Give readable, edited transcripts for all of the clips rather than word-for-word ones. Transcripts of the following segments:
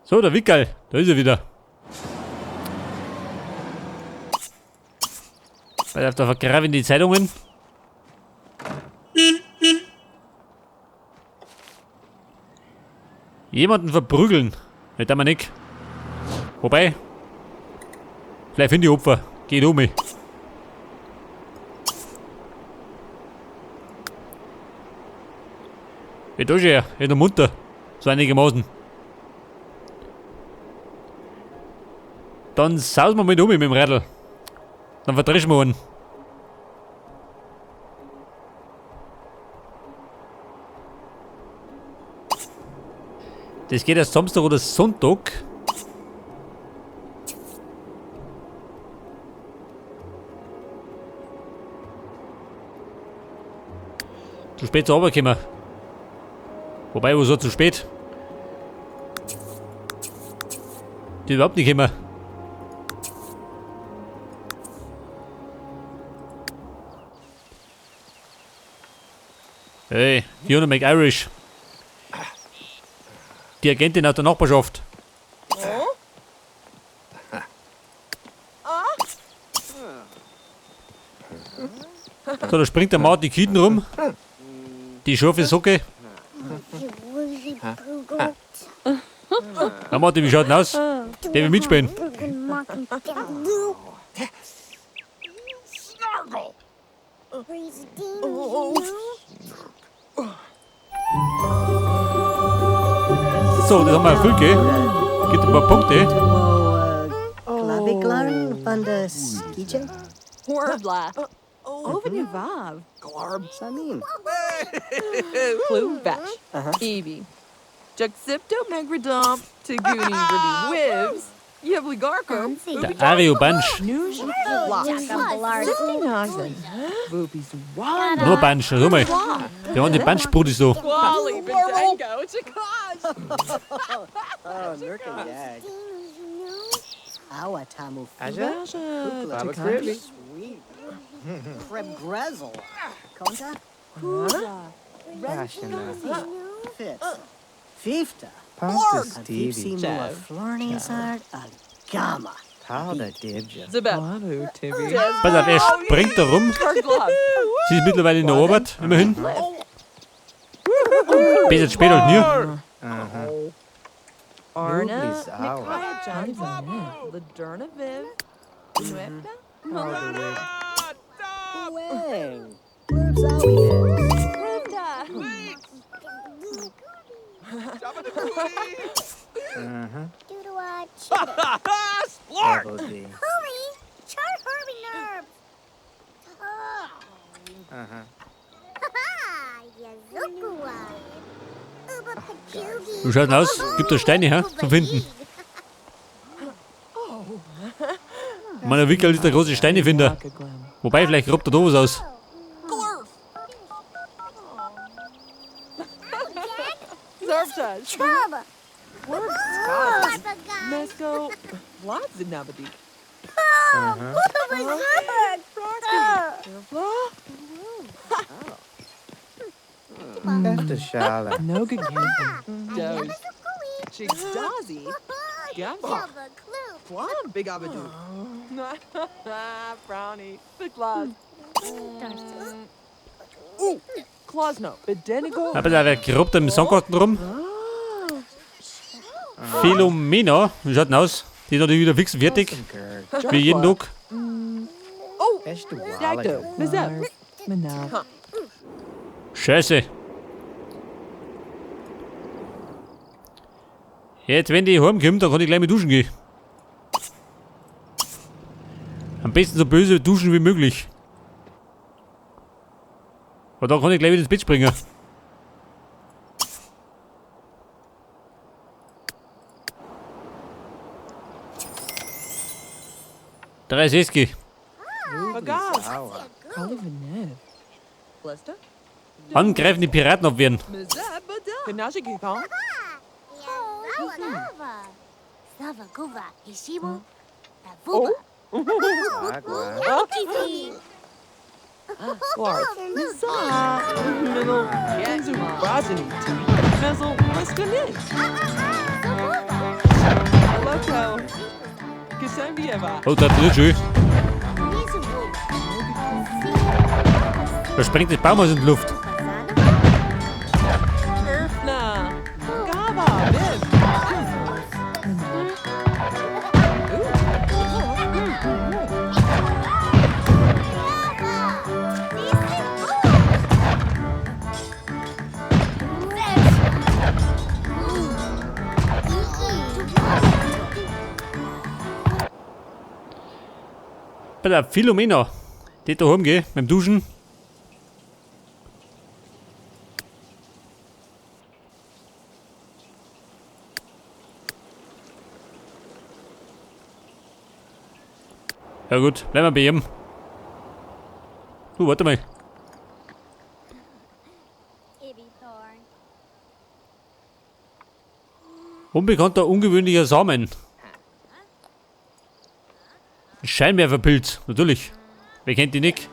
So, der Wickerl, da ist er wieder. Weil auf der vergraben die Zeitungen. Jemanden verprügeln. Nicht einmal nicht. Wobei, vielleicht finde ich Opfer. Geht um mich. Ja, da ist er. Er ist noch munter. So einigermaßen. Dann sausen wir mal um mit dem Radl. Dann verdreschen wir einen. Das geht erst Samstag oder Sonntag. Zu spät zur Arbeit gekommen. Wobei, wo so zu spät? Die überhaupt nicht gekommen. Hey, Fiona McIrish. Die Agentin aus der Nachbarschaft. So, da springt der Martin Keaton rum. Die scharfe Socke. Na Martin, wie schaut denn aus? Der will mitspielen. So, das haben wir erfüllt, gell? Gibt ein paar Punkte. Der Ario Bunch. Nur Bunch, also mal. Der haben die Bunch-Brudi so. Pass auf, er springt da rum. Sie ist mittlerweile in der Arbeit, immerhin. Besser spät als nie. Wie schaut denn aus? Gibt da Steine, hä? Zum Finden. Mein Wickel ist der große Steinefinder. Wobei, vielleicht grabt er da was aus. Aber da wer grabt im Sandgarten rum. Philomena, wie schaut denn aus? Die ist natürlich wieder fix und fertig. Wie jeden Tag. Scheiße. Jetzt, wenn die heimkommt, dann kann ich gleich mit duschen gehen. Am besten so böse duschen wie möglich. Aber dann kann ich gleich wieder ins Bett springen. Drei Seski. Angreifen die Piraten abwehren. Oh, das ist schön. Da sprengt das Baumhaus in die Luft. Bei der Philomena, die da heimgehen, beim Duschen. Ja gut, bleiben wir bei ihm. Du, warte mal. Unbekannter, ungewöhnlicher Samen. Ein Scheinwerferpilz, natürlich. Wer kennt die nicht?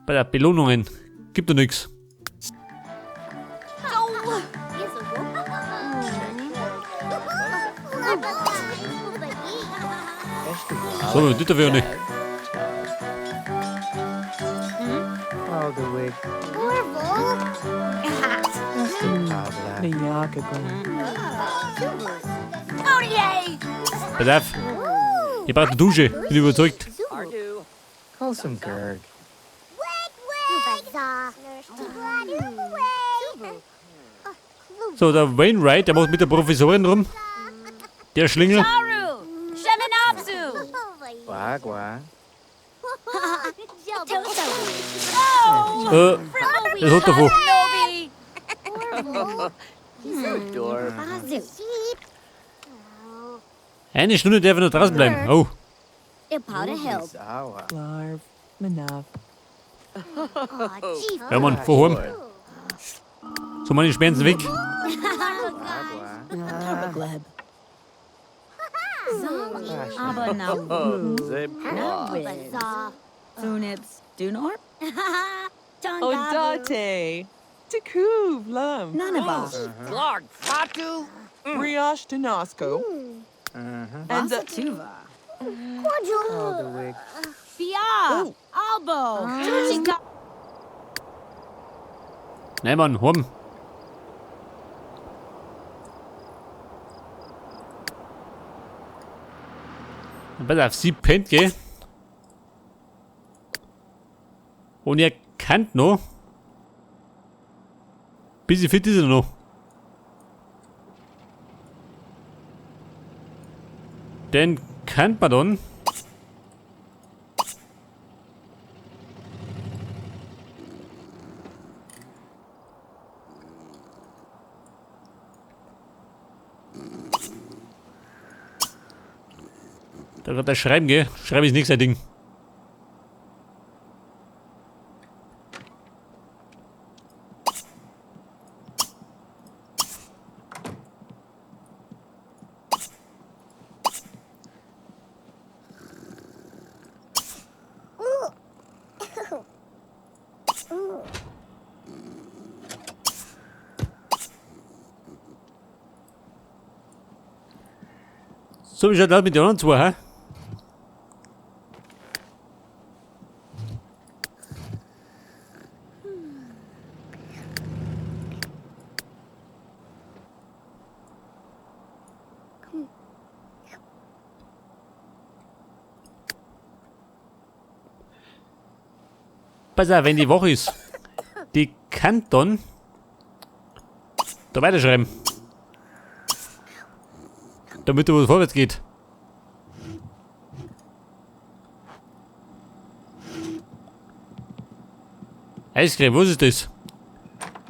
Bei der Belohnungen gibt doch nix. So, das darf ich ja nicht. Pass auf. Ich brauche eine Dusche, bin überzeugt. So, der Wainwright, der macht mit der Professorin rum. Der Schlingel. Das hat davon. Eine Stunde darf ich noch draußen bleiben. Oh. Ja, Mann, vor heim. So, meine sperren sie weg. Odate. Takuv Lum. Nanaba. Clark Fatu. Brioche Denosko. And Tuva. Bia! Albo! Nein, Mann, heim. Pass auf, sie pennt, gell? Und er kann noch. Bisschen fit ist er noch. Den kennt man dann. Da wird er schreiben, gell? Schreiben ist nicht sein Ding. So, wie schaut das mit den anderen zwei, hä? Pass auf, wenn die Woche ist, die kann dann da weiterschreiben. Damit da was vorwärts geht. Eiscreme, was ist das?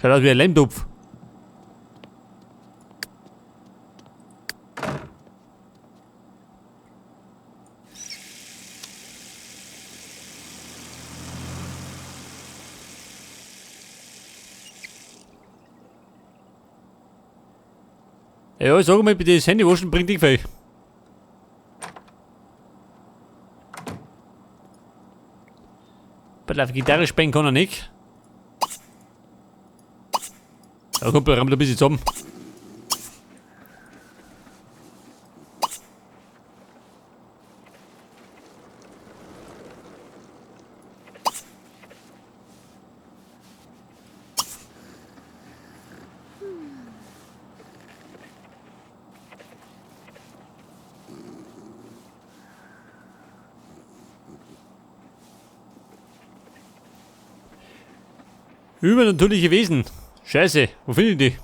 Schaut aus wie ein Lehmtopf. Ja, sag mal bitte, das Handy waschen bringt nicht viel. Weil auf Gitarre spielen kann er nicht. Ja, Kumpel, ramm da ein bisschen zusammen. Übernatürliche Wesen. Scheiße, wo finde ich die?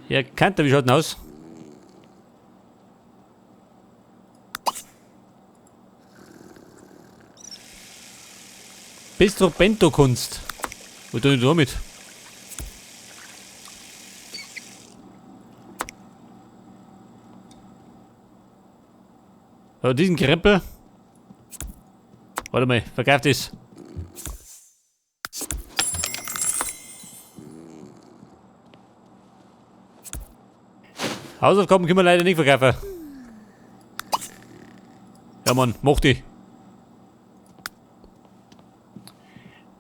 Ja, Kanter, wie schaut denn aus? Bistro Bento Kunst. Wo tue ich damit? So, diesen Krempel. Warte mal, verkauft es. Hausaufgaben können wir leider nicht verkaufen. Ja Mann, mach die.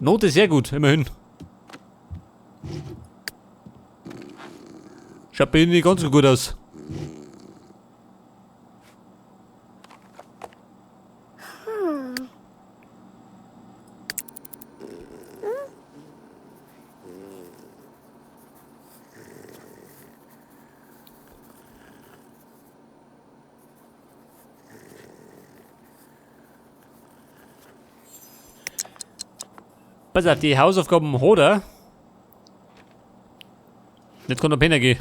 Note sehr gut, immerhin. Schaut bei Ihnen nicht ganz so gut aus. Pass auf, die Hausaufgaben hat er. Nicht kann der Penner gehen.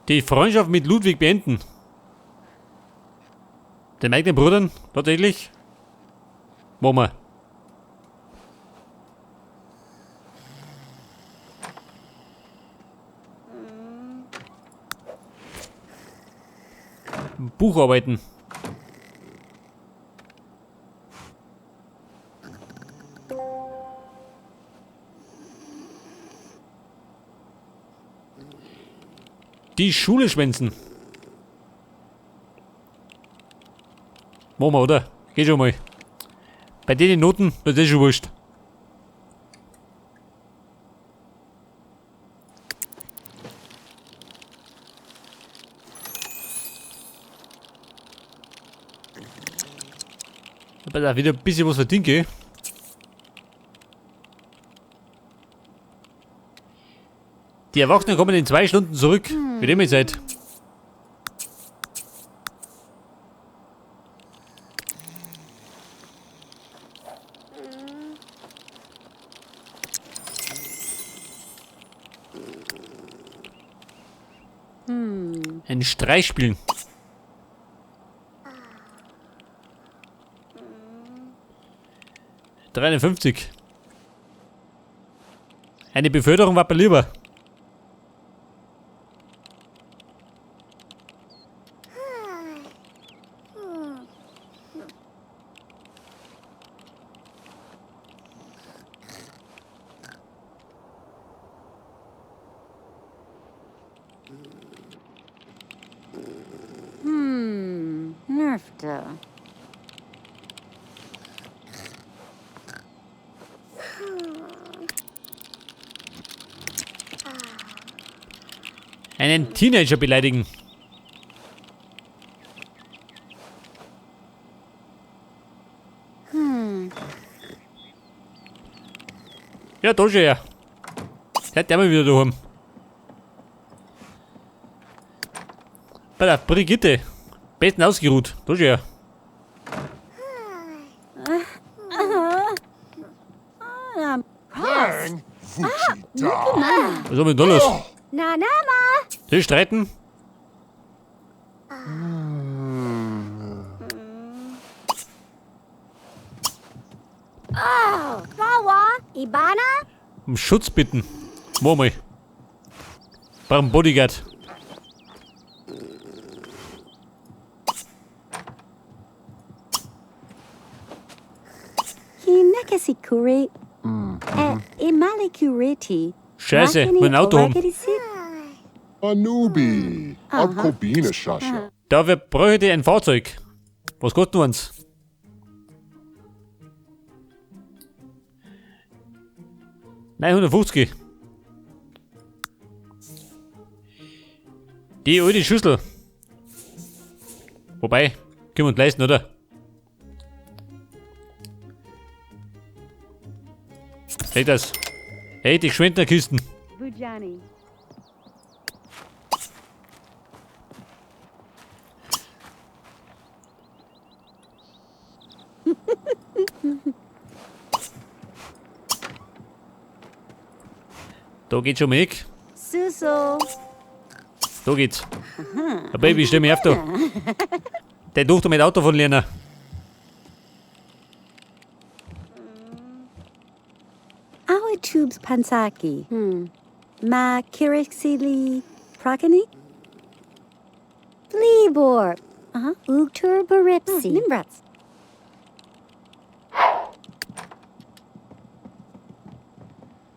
Die Freundschaft mit Ludwig beenden. Den eigenen Brudern, tatsächlich. Machen wir. Bucharbeiten. Die Schule schwänzen. Machen wir, oder? Geht schon mal. Bei den Noten, das ist schon wurscht. Aber da wieder ein bisschen was verdient, gell? Die Erwachsenen kommen in 2 Stunden zurück. Wie dem ihr seid. Ein Streich spielen. 53. Eine Beförderung war bei lieber. Nerfte. Einen Teenager beleidigen. Ja, da schon her. Der hat der mal wieder daheim. Bei der Brigitte. Besten ausgeruht. Da schon her. Was haben wir denn da los? Na, na, ma. Sie streiten? Oh, Gawa, Ibana? Um Schutz bitten. Mo mal. Brauchen Bodyguard. Hinekasikuri. Imalikuriti. Scheiße, will ein Auto haben. Anubi. Abkobina Shasha. Da, wir bräuchten ein Fahrzeug. Was kostet denn uns? 950. Die alte Schüssel. Wobei, können wir uns leisten, oder? Hey, das. Hey, die Geschwindnerkisten. Bujani. Da geht schon mal weg. Suso. Da geht's. Ein Baby, stell mich auf da. Der durfte mit Auto von lernen. Our tubes pansaki. Ma kirixili progeny? Fleabor. Ugtur baripsi. Nimbrats.